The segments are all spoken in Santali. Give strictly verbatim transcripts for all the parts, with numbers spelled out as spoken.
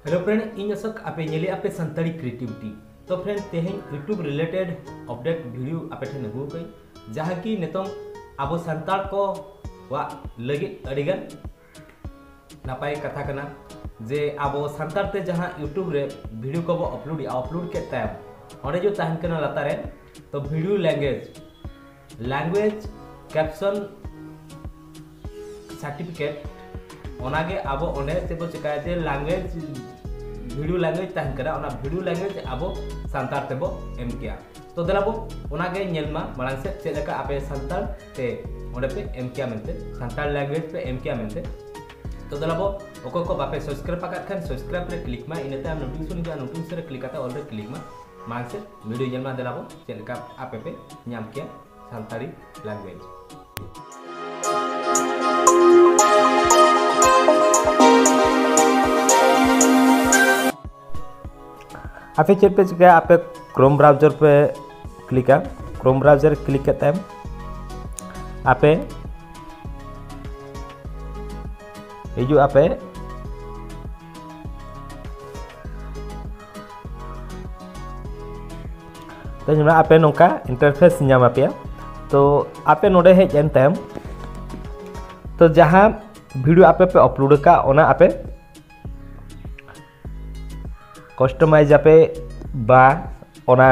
Hello friend, ᱤᱧ ᱚᱥᱳᱠ, ᱟᱯᱮ ᱧᱮᱞᱮᱫ ᱟᱯᱮ ᱥᱟᱱᱛᱟᱲᱤ ᱠᱨᱤᱭᱮᱴᱤᱵᱷᱤᱴᱤ᱾ ᱛᱚ friend, ᱛᱮᱦᱮᱧ YouTube related update video ᱟᱯᱮ ᱴᱷᱮᱱ ᱟᱹᱜᱩ ᱟᱠᱟᱫᱟᱹᱧ, ᱡᱟᱦᱟᱸ ᱠᱤ ᱱᱤᱛᱚᱝ ᱟᱵᱚ ᱥᱟᱱᱛᱟᱲ ᱠᱚᱣᱟᱜ ᱞᱟᱹᱜᱤᱫ ᱟᱹᱰᱤᱜᱟᱱ ᱱᱟᱯᱟᱭ ᱠᱟᱛᱷᱟ ᱠᱟᱱᱟ, ᱡᱮ ᱟᱵᱚ ᱥᱟᱱᱛᱟᱲ ᱛᱮ ᱡᱟᱦᱟᱸ YouTube ᱨᱮ video ᱠᱚᱵᱚ upload ᱮᱫᱟ, upload ᱠᱮᱫ ᱛᱟᱭᱚᱢ ᱚᱸᱰᱮ ᱡᱚ ᱛᱟᱦᱮᱱ ᱠᱟᱱᱟ ᱞᱟᱛᱟᱨ ᱨᱮ, ᱛᱚ video language, language caption certificate, ᱚᱱᱟᱜᱮ ᱟᱵᱚ ᱚᱸᱰᱮ ᱪᱮᱫ ᱵᱚ ᱪᱮᱠᱟᱭᱟ, ᱡᱮ language, video language ᱛᱟᱦᱮᱱ ᱠᱟᱱᱟ, ᱚᱱᱟ video language ᱟᱵᱚ ᱥᱟᱱᱛᱟᱲ ᱛᱮᱵᱚ ᱮᱢ ᱠᱮᱭᱟ᱾ ᱛᱚ ᱫᱮᱞᱟ ᱵᱚ ᱚᱱᱟᱜᱮ ᱧᱮᱞ ᱢᱟ ᱢᱟᱲᱟᱝ ᱥᱮᱫ, ᱪᱮᱫ ᱞᱮᱠᱟ ᱟᱯᱮ ᱥᱟᱱᱛᱟᱲ ᱛᱮ ᱚᱸᱰᱮ ᱯᱮ ᱮᱢ ᱠᱮᱭᱟ ᱢᱮᱱᱛᱮ, ᱥᱟᱱᱛᱟᱲ language ᱯᱮ ᱮᱢ ᱠᱮᱭᱟ ᱢᱮᱱᱛᱮ᱾ ᱛᱚ ᱫᱮᱞᱟ ᱵᱚ, ᱚᱠᱚᱭ ᱠᱚ ᱵᱟᱯᱮ subscribe ᱟᱠᱟᱫ ᱠᱷᱟᱱ subscribe ᱨᱮ click ᱢᱟ, ᱤᱱᱟᱹ ᱛᱟᱭᱚᱢ notification ᱦᱤᱡᱩᱜᱼᱟ, notification ᱨᱮ click ᱠᱟᱛᱮ all ᱨᱮ click ᱢᱟ᱾ ᱢᱟᱲᱟᱝ ᱥᱮᱫ video ᱧᱮᱞ ᱢᱟ, ᱫᱮᱞᱟ ᱵᱚ ᱪᱮᱫ ᱞᱮᱠᱟ ᱟᱯᱮ ᱯᱮ ᱧᱟᱢ ᱠᱮᱭᱟ ᱥᱟᱱᱛᱟᱲᱤ language᱾ ᱟᱯᱮ ᱪᱮᱫ ᱯᱮ ᱪᱤᱠᱟᱹᱭᱟ? ᱟᱯᱮ Chrome browser ᱯᱮ clickᱟ᱾ Chrome browser click ᱠᱟᱛᱮ ᱟᱯᱮ ᱦᱤᱡᱩᱜ ᱟᱯᱮ᱾ ᱛᱚ ᱧᱮᱞ ᱢᱮ, ᱟᱯᱮ ᱱᱚᱝᱠᱟ interface ᱧᱟᱢ ᱟᱯᱮᱭᱟ᱾ ᱛᱚ ᱟᱯᱮ ᱱᱚᱰᱮ ᱦᱮᱡ ᱮᱱ ᱛᱟᱭᱚᱢ, ᱛᱚ ᱡᱟᱦᱟᱸ video ᱟᱯᱮ ᱯᱮ upload ᱟᱠᱟᱫ, ᱚᱱᱟ ᱟᱯᱮ customize ᱟᱯᱮ, ᱵᱟ ᱚᱱᱟ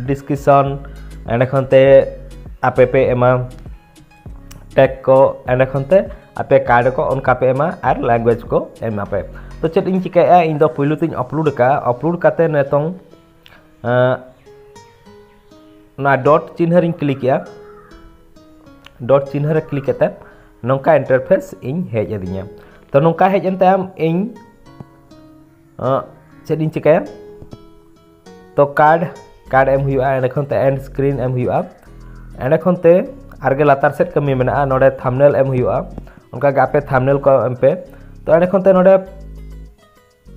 description ᱮᱸᱰᱮ ᱠᱷᱚᱱ ᱛᱮ ᱟᱯᱮ ᱯᱮ ᱮᱢᱟ, tag ᱠᱚ ᱮᱸᱰᱮ ᱠᱷᱚᱱ ᱛᱮ ᱟᱯᱮ card ᱠᱚ ᱚᱱᱠᱟ ᱯᱮ ᱮᱢᱟ ᱟᱨ language ᱠᱚ ᱮᱢᱟ ᱯᱮ᱾ ᱛᱚ ᱪᱮᱫ ᱤᱧ ᱪᱤᱠᱟᱹᱭᱮᱫᱼᱟ, ᱤᱧ ᱫᱚ ᱯᱩᱭᱞᱩ ᱛᱤᱧ upload ᱟᱠᱟᱫᱼᱟ, upload ᱠᱟᱛᱮ ᱱᱤᱛᱚᱝ, ᱟᱸ, ᱚᱱᱟ dot ᱪᱤᱱᱦᱟᱹ ᱨᱤᱧ click ᱮᱜᱼᱟ᱾ Dot ᱪᱤᱱᱦᱟᱹ ᱨᱮ click ᱠᱟᱛᱮ ᱱᱚᱝᱠᱟ interface ᱤᱧ ᱦᱮᱡ ᱟᱹᱫᱤᱧᱟ᱾ ᱛᱚ ᱱᱚᱝᱠᱟ ᱦᱮᱡ ᱮᱱ ᱛᱟᱭᱚᱢ ᱤᱧ, ᱟᱸ, ᱪᱮᱫ ᱤᱧ ᱪᱤᱠᱟᱹᱭᱟ? ᱛᱚ card, card ᱮᱢ ᱦᱩᱭᱩᱜᱼᱟ, ᱮᱸᱰᱮ ᱠᱷᱚᱱ ᱛᱮ end screen ᱮᱢ ᱦᱩᱭᱩᱜᱼᱟ, ᱮᱸᱰᱮ ᱠᱷᱚᱱ ᱛᱮ ᱟᱨᱜᱮ ᱞᱟᱛᱟᱨ ᱥᱮᱫ ᱠᱟᱹᱢᱤ ᱢᱮᱱᱟᱜᱼᱟ, ᱱᱚᱰᱮ thumbnail ᱮᱢ ᱦᱩᱭᱩᱜᱼᱟ, ᱚᱱᱠᱟ ᱜᱮ ᱟᱯᱮ thumbnail ᱠᱚ ᱮᱢ ᱯᱮ᱾ ᱛᱚ ᱮᱸᱰᱮ ᱠᱷᱚᱱ ᱛᱮ ᱱᱚᱰᱮ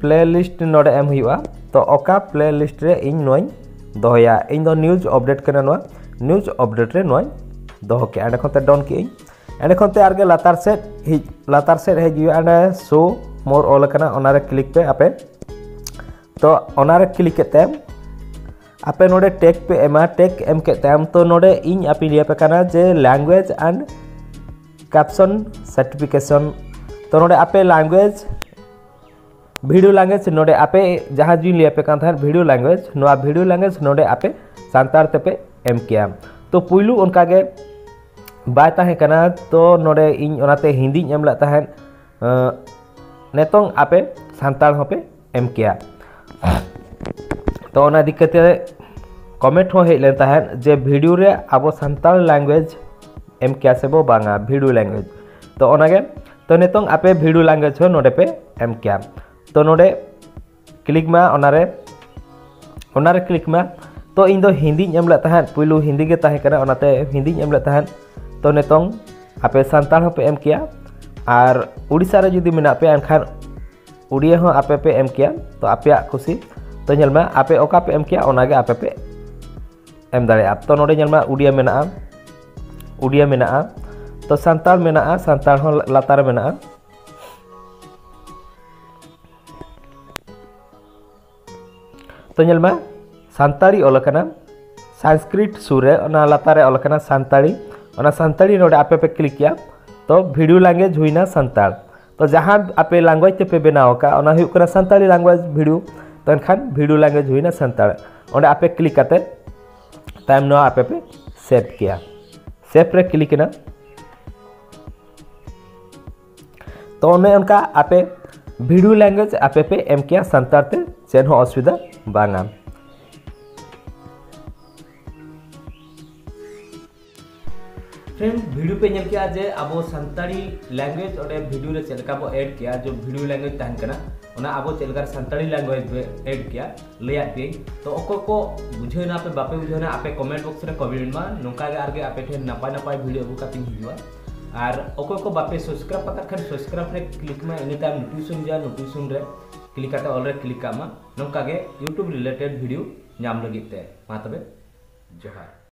playlist ᱱᱚᱰᱮ ᱮᱢ ᱦᱩᱭᱩᱜᱼᱟ᱾ ᱛᱚ ᱚᱠᱟ playlist ᱨᱮ ᱤᱧ ᱱᱚᱣᱟᱧ ᱫᱚᱦᱚᱭᱟ, ᱤᱧ ᱫᱚ news update ᱠᱟᱱᱟ, ᱱᱚᱣᱟ news update ᱨᱮ ᱱᱚᱣᱟᱧ ᱫᱚᱦᱚ ᱠᱮᱜᱼᱟ᱾ ᱮᱸᱰᱮ ᱠᱷᱚᱱ ᱛᱮ done ᱠᱮᱜ ᱟᱹᱧ᱾ ᱮᱸᱰᱮ ᱠᱷᱚᱱ ᱛᱮ ᱟᱨᱜᱮ ᱞᱟᱛᱟᱨ ᱥᱮᱫ ᱦᱮᱡ, ᱞᱟᱛᱟᱨ ᱥᱮᱫ ᱦᱮᱡ ᱦᱩᱭᱩᱜᱼᱟ, ᱚᱸᱰᱮ show more all ᱠᱟᱱᱟ, ᱚᱱᱟ ᱨᱮ click ᱯᱮ ᱟᱯᱮ᱾ ᱛᱚ ᱚᱱᱟᱨᱮ ᱠᱞᱤᱠ ᱠᱟᱛᱮ ᱟᱯᱮ ᱱᱚᱰᱮ ᱴᱮᱜᱽ ᱯᱮ ᱮᱢᱟ᱾ ᱴᱮᱜᱽ ᱮᱢ ᱠᱮᱫ ᱛᱟᱭᱚᱢ ᱛᱚ ᱱᱚᱰᱮ ᱤᱧ ᱟᱯᱮᱧ ᱞᱟᱹᱭ ᱟᱯᱮ ᱠᱟᱱᱟ ᱡᱮ language and caption certification᱾ ᱛᱚ ᱱᱚᱰᱮ ᱟᱯᱮ language video language ᱱᱚᱰᱮ ᱟᱯᱮ ᱡᱟᱦᱟᱸ ᱡᱩᱫᱤᱧ ᱞᱟᱹᱭ ᱟᱯᱮ ᱠᱟᱱ ᱛᱟᱦᱮᱸᱫ video language, ᱱᱚᱣᱟ video language ᱱᱚᱰᱮ ᱟᱯᱮ ᱥᱟᱱᱛᱟᱲ ᱛᱮᱯᱮ ᱮᱢ ᱠᱮᱭᱟ᱾ ᱛᱚ ᱯᱩᱭᱞᱩ ᱚᱱᱠᱟ ᱜᱮ ᱵᱟᱭ ᱛᱟᱦᱮᱸ ᱠᱟᱱᱟ, ᱛᱚ ᱱᱚᱰᱮ ᱤᱧ ᱚᱱᱟᱛᱮ ᱦᱤᱱᱫᱤᱧ ᱮᱢ ᱞᱮᱫ ᱛᱟᱦᱮᱸᱫ᱾ ᱟᱸ, ᱱᱤᱛᱚᱝ ᱟᱯᱮ ᱥᱟᱱᱛᱟᱲ ᱦᱚᱸᱯᱮ ᱮᱢ ᱠᱮᱭᱟ᱾ ᱛᱚ ᱚᱱᱟ ᱤᱫᱤ ᱠᱟᱛᱮ comment ᱦᱚᱸ ᱦᱮᱡ ᱞᱮᱱ ᱛᱟᱦᱮᱸᱫ ᱡᱮ video ᱨᱮ ᱟᱵᱚ ᱥᱟᱱᱛᱟᱲ language ᱮᱢ ᱠᱮᱭᱟ ᱥᱮ ᱵᱚ ᱵᱟᱝᱟ, video language᱾ ᱛᱚ ᱚᱱᱟᱜᱮ, ᱛᱚ ᱱᱤᱛᱚᱝ ᱟᱯᱮ video language ᱦᱚᱸ ᱱᱚᱰᱮ ᱯᱮ ᱮᱢ ᱠᱮᱭᱟ᱾ ᱛᱚ ᱱᱚᱰᱮ ᱠᱞᱤᱠ ᱢᱟ ᱚᱱᱟᱨᱮ, ᱚᱱᱟᱨᱮ ᱠᱞᱤᱠ ᱢᱟ᱾ ᱛᱚ ᱤᱧ ᱫᱚ ᱦᱤᱱᱫᱤᱧ ᱮᱢ ᱞᱮᱫ ᱛᱟᱦᱮᱸᱫ, ᱯᱩᱭᱞᱩ ᱦᱤᱱᱫᱤ ᱜᱮ ᱛᱟᱦᱮᱸ ᱠᱟᱱᱟ, ᱚᱱᱟᱛᱮ ᱦᱤᱱᱫᱤᱧ ᱮᱢ ᱞᱮᱫ ᱛᱟᱦᱮᱸᱫ᱾ ᱛᱚ ᱱᱤᱛᱚᱝ ᱟᱯᱮ ᱥᱟᱱᱛᱟᱲ ᱦᱚᱸᱯᱮ ᱮᱢ ᱠᱮᱭᱟ, ᱟᱨ ᱩᱲᱤᱥᱥᱟ ᱨᱮ ᱡᱩᱫᱤ ᱢᱮᱱᱟᱜ ᱯᱮᱭᱟ ᱮᱱᱠᱷᱟᱱ ᱩᱲᱤᱭᱟ ᱦᱚᱸ ᱟᱯᱮ ᱯᱮ ᱮᱢ ᱠᱮᱭᱟ᱾ ᱛᱚ ᱟᱯᱮᱭᱟᱜ ᱠᱩᱥᱤ᱾ ᱛᱚ ᱧᱮᱞ ᱢᱮ ᱟᱯᱮ ᱚᱠᱟ ᱯᱮ ᱮᱢ ᱠᱮᱭᱟ ᱚᱱᱟᱜᱮ ᱟᱯᱮ ᱯᱮ ᱮᱢ ᱫᱟᱲᱮᱭᱟᱜᱼᱟ᱾ ᱛᱚ ᱱᱚᱰᱮ ᱧᱮᱞ ᱢᱮ ᱩᱲᱤᱭᱟ ᱢᱮᱱᱟᱜᱼᱟ, ᱩᱲᱤᱭᱟ ᱢᱮᱱᱟᱜᱼᱟ, ᱛᱚ ᱥᱟᱱᱛᱟᱲ ᱢᱮᱱᱟᱜᱼᱟ, ᱥᱟᱱᱛᱟᱲ ᱦᱚᱸ ᱞᱟᱛᱟᱨ ᱨᱮ ᱢᱮᱱᱟᱜᱼᱟ᱾ ᱛᱚ ᱧᱮᱞ ᱢᱮ ᱥᱟᱱᱛᱟᱲᱤ ᱚᱞ ᱟᱠᱟᱱᱟ, ᱥᱟᱱᱥᱠᱨᱤᱴ ᱥᱩᱨ ᱨᱮ ᱚᱱᱟ ᱞᱟᱛᱟᱨ ᱨᱮ ᱚᱞ ᱟᱠᱟᱱᱟ ᱥᱟᱱᱛᱟᱲᱤ᱾ ᱚᱱᱟ ᱥᱟᱱᱛᱟᱲᱤ ᱱᱚᱰᱮ ᱟᱯᱮ ᱯᱮ ᱠᱞᱤᱠ ᱠᱮᱭᱟ᱾ ᱛᱚ video language ᱦᱩᱭᱱᱟ ᱥᱟᱱᱛᱟᱲ᱾ ᱛᱚ ᱡᱟᱦᱟᱸ ᱟᱯᱮ language ᱛᱮᱯᱮ ᱵᱮᱱᱟᱣ ᱟᱠᱟᱫ ᱚᱱᱟ ᱦᱩᱭᱩᱜ ᱠᱟᱱᱟ ᱥᱟᱱᱛᱟᱲᱤ language video᱾ ᱛᱚ ᱮᱱᱠᱷᱟᱱ video language ᱦᱩᱭᱱᱟ ᱥᱟᱱᱛᱟᱲ᱾ ᱚᱸᱰᱮ ᱟᱯᱮ ᱠᱞᱤᱠ ᱠᱟᱛᱮ ᱛᱟᱭᱚᱢ ᱱᱚᱣᱟ ᱟᱯᱮ ᱯᱮ ᱥᱮᱵᱷ ᱠᱮᱭᱟ᱾ ᱥᱮᱵᱷ ᱨᱮ ᱠᱞᱤᱠ ᱮᱱᱟ᱾ ᱛᱚ ᱚᱱᱮ ᱚᱱᱠᱟ ᱟᱯᱮ video language ᱟᱯᱮ ᱯᱮ ᱮᱢ ᱠᱮᱭᱟ ᱥᱟᱱᱛᱟᱲ ᱛᱮ, ᱪᱮᱫ ᱦᱚᱸ ᱚᱥᱩᱵᱤᱫᱷᱟ ᱵᱟᱝᱟ᱾ Friend, video ᱯᱮ ᱧᱮᱞ ᱠᱮᱜᱼᱟ ᱡᱮ ᱟᱵᱚ ᱥᱟᱱᱛᱟᱲᱤ language ᱚᱸᱰᱮ video ᱨᱮ ᱪᱮᱫ ᱞᱮᱠᱟ ᱵᱚ add ᱠᱮᱜᱼᱟ, ᱡᱮ video language ᱛᱟᱦᱮᱱ ᱠᱟᱱᱟ, ᱚᱱᱟ ᱟᱵᱚ ᱪᱮᱫ ᱞᱮᱠᱟ ᱥᱟᱱᱛᱟᱲᱤ language ᱵᱚ add ᱠᱮᱜᱼᱟ, ᱞᱟᱹᱭᱟᱫ ᱯᱮᱭᱟᱹᱧ᱾ ᱛᱚ ᱚᱠᱚᱭ ᱠᱚ ᱵᱩᱡᱷᱟᱹᱣ ᱮᱱᱟ ᱯᱮ, ᱵᱟᱯᱮ ᱵᱩᱡᱷᱟᱹᱣ ᱮᱱᱟ, ᱟᱯᱮ comment box ᱨᱮ comment ᱢᱟ᱾ ᱱᱚᱝᱠᱟ ᱜᱮ ᱟᱨᱜᱮ ᱟᱯᱮ ᱴᱷᱮᱱ ᱱᱟᱯᱟᱭ ᱱᱟᱯᱟᱭ video ᱟᱹᱜᱩ ᱠᱟᱛᱮᱧ ᱦᱤᱡᱩᱜᱼᱟ᱾ ᱟᱨ ᱚᱠᱚᱭ ᱠᱚ ᱵᱟᱯᱮ subscribe ᱟᱠᱟᱫ ᱠᱷᱟᱱ subscribe ᱨᱮ click ᱢᱟ, ᱤᱱᱟᱹ ᱛᱟᱭᱚᱢ notification ᱦᱤᱡᱩᱜᱼᱟ, notification ᱨᱮ click ᱠᱟᱛᱮ all ᱨᱮ click ᱠᱟᱜ ᱢᱟ᱾ ᱱᱚᱝᱠᱟ ᱜᱮ YouTube related video ᱧᱟᱢ ᱞᱟᱹᱜᱤᱫ ᱛᱮ᱾ ᱢᱟ ᱛᱚᱵᱮ, ᱡᱚᱦᱟᱨ᱾